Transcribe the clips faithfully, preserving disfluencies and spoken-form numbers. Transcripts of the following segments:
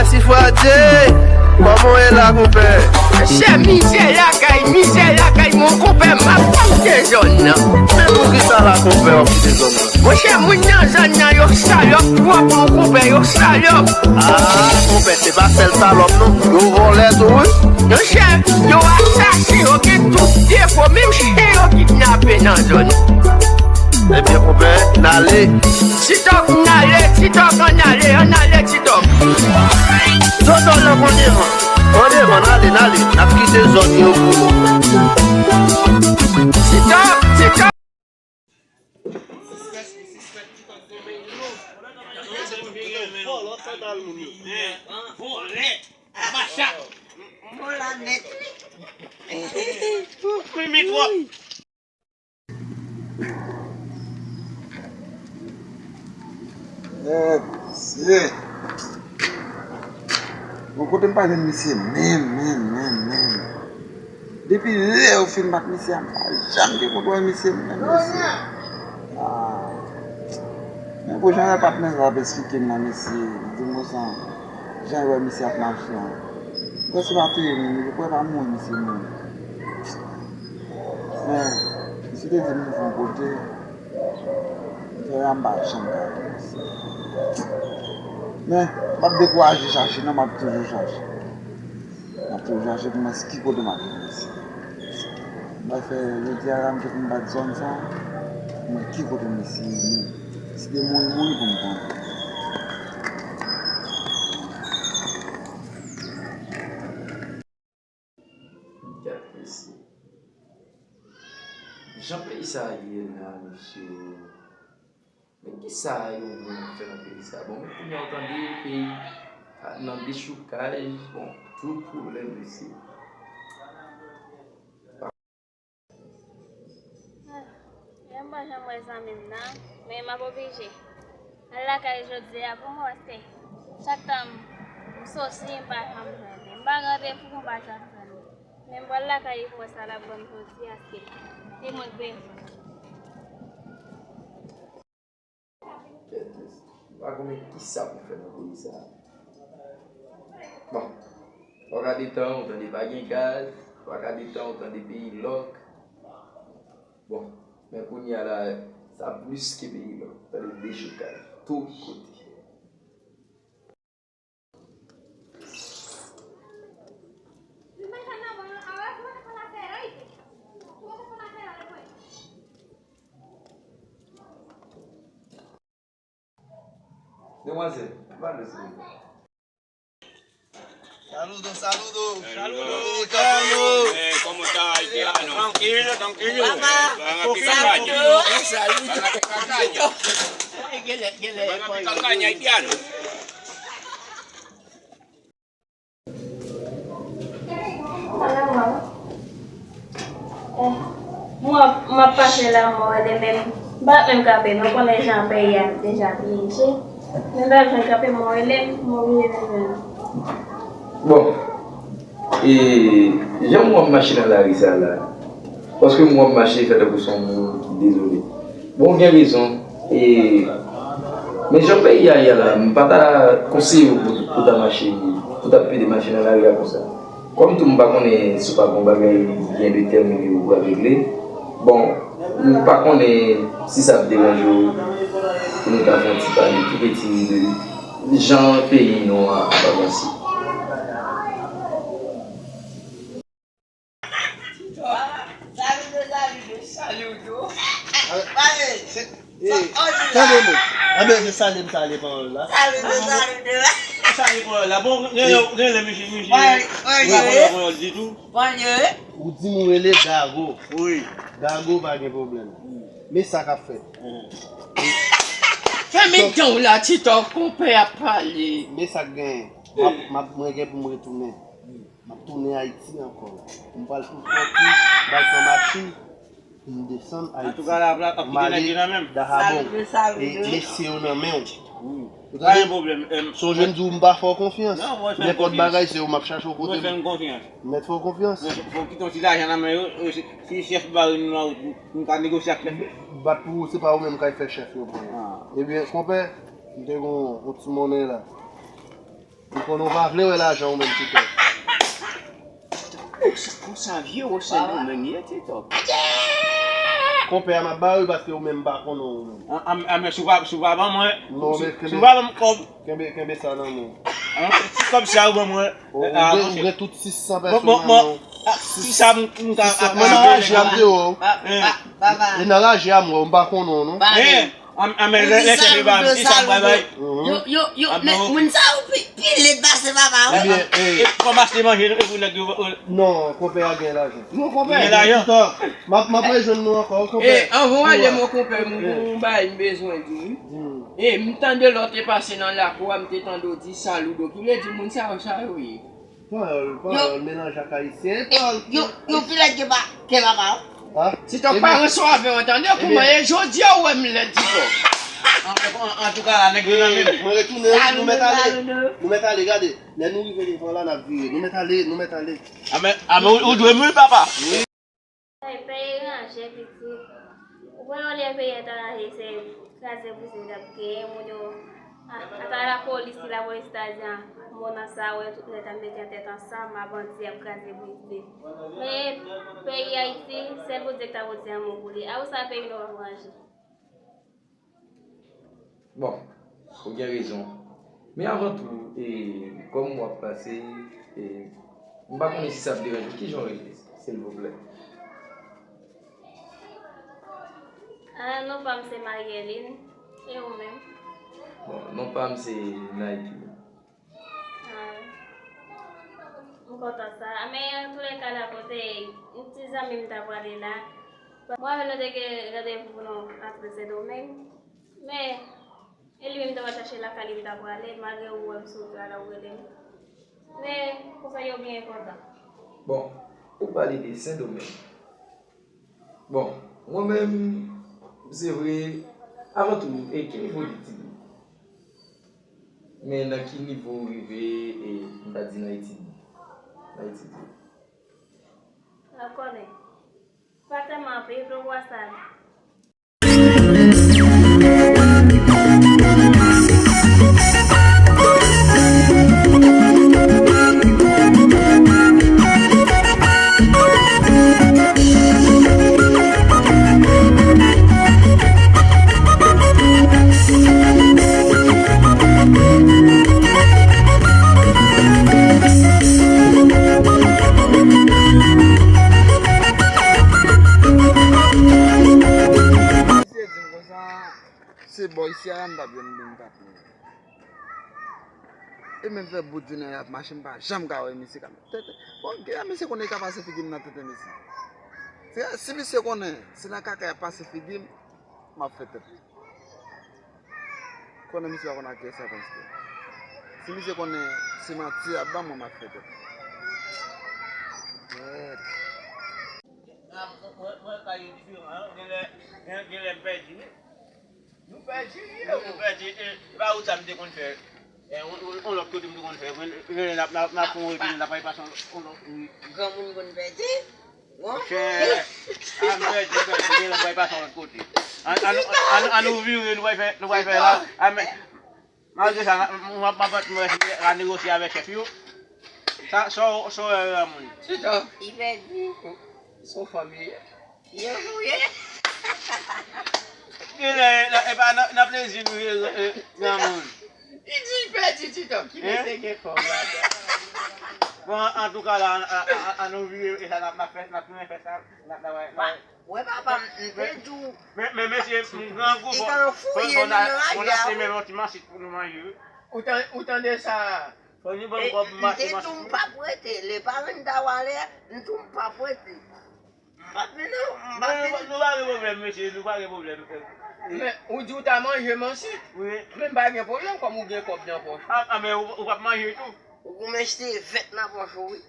Sifradye, kòman w ye la, konpè? Chè, mizè lakay, mizè lakay mwen, konpè, m ap kite zòn nan. Men poukisa la, konpè, w ap kite zòn nan? Monchè, moun nan zòn nan, yo salòp twòp, mon konpè, yo salòp. Ah, konpè, se pa sèl salòp, non. Yo vòlè tou, wi. Monchè, yo asasen, yo gen tout defo, menm chen yo kidnape nan zòn. Ebyen, konpè, n ale. Ti Tòk, n ale, Ti Tòk, ann ale, ann ale, Ti Tòk. Toto la, pran devan. Pran devan, n ale, n ale. N ap kite zòn yo pou nou. Ti Tòk, Ti Tòk. Vòlè, sandal moun yo. Vòlè, macha. Vòlè nèt. Mimi twòp. Nèg, mesye. Bon, kote m pa jwenn misye menm, menm, menm, menm. Depi lè yo fin bat misye a, m pa janm gen kont wè misye menm, mesye. Ah. Men bon, jan patnè sa ap esplike m nan, mesye, li di m konsa, jan l wè misye ap mache an. M kwè se pa touye moun, m kwè pa mouri misye mouri. Men, misye te di m yon kote, fè a m pa janm ka. Men, m p ap dekouraje chache, non, m ap toujou chache. M ap toujou chache pou m wè ki kote m ap jwenn misye. M pral fè jodi a la, m te fin bat zòn sa, pou m wè ki kote misye ye. Si te mouri, mouri pou m konnen. Gad mesye. Jan peyi sa a ye la, mesye. Men kisa yo menm ap fè nan peyi sa a? Bon, men kounye a w tande peyi a nan dechoukaj, bon, twòp pwoblèm, mesye. Ah, m pa janm wè zanmi m nan, men m ap oblije al lakay jodi a pou m wè, paske chak tan m soti, m pa janm jwenn li. M pa gen randevou, m pa janm jwenn li. Men m pral lakay li pou wè sa l ap ban m jodi a, paske se mwen k bezwen. Kèt mesye. M pa konnen kisa pou fè nan peyi sa a. Bon, twa ka de tan, ou tande pa gen gaz, twa ka de tan, ou tande peyi lòk. Bon, men kounye a la, sa plis ke peyi lòk. Tande dechoukaj tout kote. Demwazèl, pa de sou. Saludo, saludo. Saludo, Carlos. Eh, ¿cómo está, haitiano? Tranquilo, tranquilo. Van a picar caña. Saludo. Van a picar caña. Van a picar caña, haitiano. Eh, m ap, m ap pase la, mwen rele menm. M pa menm kanpe, mwen konnen jan peyi a deja pyeje. Men m pa jwenn kanpe, mwen rele, mwen oblije vin jwenn. Bon, e, jan m wè w ap mache nan lari sa a la, paske m wè w ap mache, fè tankou se yon moun ki dezole. Bon, ou gen rezon. E, men jan peyi a ye la, m pa ta konseye w pou, pou ta mache, pou ta pede mache nan lari a konsa. Kòm tou m pa konnen si w pa gen yon bagay byen detèmine ou pral regle, bon, m pa konnen si sa ap deranje w pou nou ta fè yon ti pale tou piti de jan peyi nou an ap avanse. Saludo, saludo, saludo. Pale. Tande mwen. Anben, se salye m salye pawòl la. Saludo, saludo. Salye pawòl la. Bon, gen lè, gen lè, misye, misye. Mwen, mwen, mwen, mwen, mwen, ditou. Ou di m ou rele Gago. Wi. Gago pa gen pwoblèm. Men sa k ap fèt. Fèmen dan w la, Tito, konpè ap pale. Men sa k genyen. M ap, m ap, mwen gen pou m retounen. M ap tounen Ayiti ankò. M pral tout sòti, m pral pran machin, pou m desann Ayiti. Antouka, la, la, ap kite nèg yo nan men m. Dayabon. E mesye yo nan men w. Wi. Pa gen pwoblèm. Sonje m di w m pa fè w konfyans. Nenpòt bagay, se yo m ap chache w kote m. Mwen fè m konfyans. Mèt fè w konfyans. Mwen fè w kite yon ti lajan nan men yo, si chèf bare nou nan wout, nou ka negosye ak chèf yo. Bat pou ou, se pa ou menm k ap fè chèf yo pran. Ebyen, konpè, m te gen yon ti monnen la. M konnen w pa vle wè lajan ou menm, Titòk. Konsa, konsa vye wòch Sendomeng ye, Titòk. Konpè a m ap ba ou paske ou menm m pa konnen ou menm. An, an, an, men si w pa, si w pa ban mwen, non, si, men si w pa ban m kòb. Kenbe, kenbe sa nan men w. An, ti kòb sa ou ban mwen. Ou, ou gen, ou gen tout sis san pèso nan men w. Ah, si sa m, m ka, sis san pèso nan raje a m te wè w. E nan raje a m wè w, m pa konnen w, non. An, men lè, lè chèf li ba m, ki sa m bay bay? Yo, yo, yo, moun sa yo pi, pi led pase papa w. Ebyen, e, e, kòm achte manje, nou, e pou nèg yo, e, non, konpè a gen lajan. Mon konpè. Gen lajan. M ap, m ap rejwenn nou ankò, konpè. E, anvan w ale, mon konpè, m gon bagay m bezwen di w, wi. E, m tande lè w te pase nan lakou a, m te tande w di saludo, ki vle di moun sa yo, sa yo ye. Pawòl, pawòl, melanje ak ayisyen. E pawòl ki yo, yo pi lèd ke pa, ke papa w. Titòk pa ran sou avè w, tande kouman e jodi a ou wè m lèd, Titòk. Antouka, la, nèg yo nan men m. Mwen retounen, wi, nou mèt ale. Nou mèt ale, gade. Lè nou rive devan la, n ap vire. Nou mèt ale, nou mèt ale. Amè, amè, ou, ou dwe m, wi, papa. Ay, peyi ranje, pitit. Ou wè olye peyi a ta ranje, se kraze brize n ap genyen, moun yo, ah, ata lapolis, si lapolis ta di, ah, moun nan sa, wè, tout nèg ap mete tèt ansanm, a bandi ap kraze brize. Men, peyi Ayiti, sèl Bondye ki ta pote yon mo pou li. A ou sa peyi nou ap ranje. Bon, ou gen rezon. Men avan tou, e, kòm w ap pase, e, m pa konnen si sa ap deranje w. Kijan w rele, silvouplè? Ah, non pa m se Marieline. E ou menm? Bon, non pa m se Nike. Ah, m kontan sa. Ah, men antoulèka, la, kote yon ti zanmi m ta prale la. Mwen avè l nou te gen randevou pou nou antre Sendomeng. Men, e li menm m ta pral chache lakay li, m ta prale, malgre ou wè m sot la, la ou rele m. Men, konsa yo byen kontan. Bon, ou pale de Sendomeng. Bon, mwen menm, se vre, avan tou, e ki nivo w etidye? Men nan ki nivo w rive, e, m ta di nan etidye? Nan etidye. Mwen konnen. Pa tèlman anpil, pou w wè sa. Misye di m konsa, se bò isi a la m t ap jwenn moun patnè. E menm fè bout jounen y ap mache, m pa janm ka wè misye ka tenten. Bon, gen lè misye konnen li ka pase figi m nan tenten misye. Se, si misye konnen se nan kaka y ap pase figi m, m ap fè tenten. Konnen misye pa konn ak kiyès y ap antre. Si misye konnen se manti y ap ban mwen, m ap fè tenten. Mèd. Mwen, mwen, mwen ka yo diferan, wi. Gen lè, gen, gen lè m pèdi, wi. Nou pèdi, wi. Nou, nou pèdi, e, e pa wout sa m te konn fè. E, on, on, on lòt kote m te konn fè. Mwen, mwen, n ap, n ap, n ap fè yon retounen, n ap al pase on, on lòt, wi. Granmoun konn pèdi. Monchè, a, m pèdi, m pèdi, gen lè m pral pase yon lòt kote. An, an, an, an nou vire, nou pral fè, nou pral fè la. A, men, malgre sa, m, m, m, m, m, m negosye avèk chèf yo. Sa, sa w, sa w wè yo a moun. Tito. Li pèdi. Se yon fanm li ye. Yo, yo, yo. Gen lè, e pa nan, nan plezi nou ye, e, granmoun. Li di l pèdi, Tito, ki mete gen kòb la. Bon, antouka la, an, an, an, an nou vire, e sa n ap, n ap fè, n ap tounen fè sa, n ap, n ap, n ap. Wè papa m, m te di w. Men, men, mesye, m grangou, fò, fò, fò n a, fò n achte menm yon ti masit pou nou manje, wi. Ou tan-, ou tande sa? Fò nou ban m kòb pou m achte masit, wi. M te di w m p ap rete, le parenn ta w ale, m di w m p ap rete. M p ap vin non, m p ap vin. Nou pa gen pwoblèm, mesye, nou pa gen pwoblèm. Men, ou di w ta manje mansit. Wi. Men m pa gen pwoblèm, kòm ou gen kòb nan pòch ou. A, a, men ou, ou p ap manje tou. Ou konn achte vèt nan pòch ou, wi.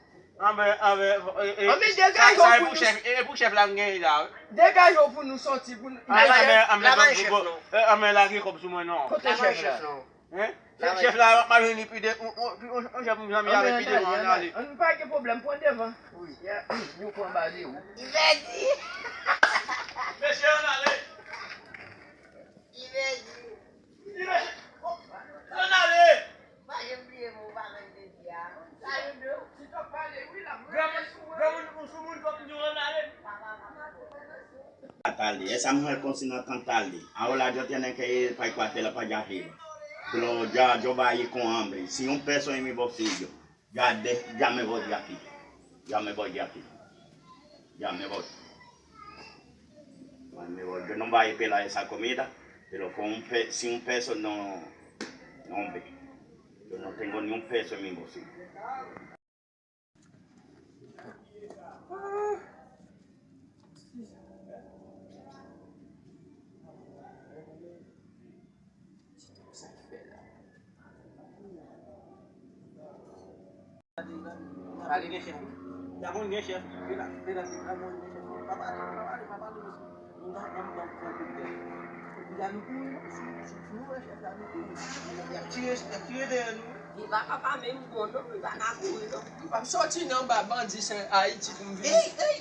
Anben, anben, e, e, anben, degaje w pou nou. E pou chèf la m genyen la, wi. Degaje w pou nou soti, pou nou. Anben, anben, anben, lage kòb sou mwen non. Kote chèf la? Hein? Chèf la, m ap jwenn li pi de, on, on, on, on, on, zanmi avèk pi devan, ann ale. Ann, pa gen pwoblèm, pran devan. Wi. Ya, nou pran ba de ou. Li pèdi. Mesye, ann ale. Li pèdi. Li pèdi. Ann ale. Pa janm bliye mwen, ou pa Esa mujer cocina con tal. Ahora yo tienen que ir para el cuartel para allá arriba. Pero ya yo voy a ir con hambre. Si un peso en mi bolsillo, ya, de, ya me voy de aquí. Ya me voy de aquí. Ya me voy. Ya me voy. Yo no voy a pelar esa comida, pero con un pe, sin un peso no, no, hombre. Yo no tengo ni un peso en mi bolsillo. Pale gen chèf wi. Dagon gen chèf. Pela, pela, Dagon gen chèf. Pa pale, pa pale, pa pale mesye. Nou pa, pa, pa, pa, pa, pa. Epi la nou kouri non. Si, si, si nou wè chèf la nou kouri. Y ap tire, y ap tire dèyè nou. Li pa ka pa menm bon non, li pa ka kouri non. M p ap sòti nan ba bandi Sen Ayiti pou m vini. Ey, ey.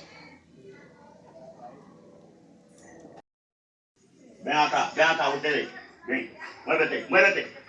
Ven acá, ven acá ustedes. Ven, muévete, muévete.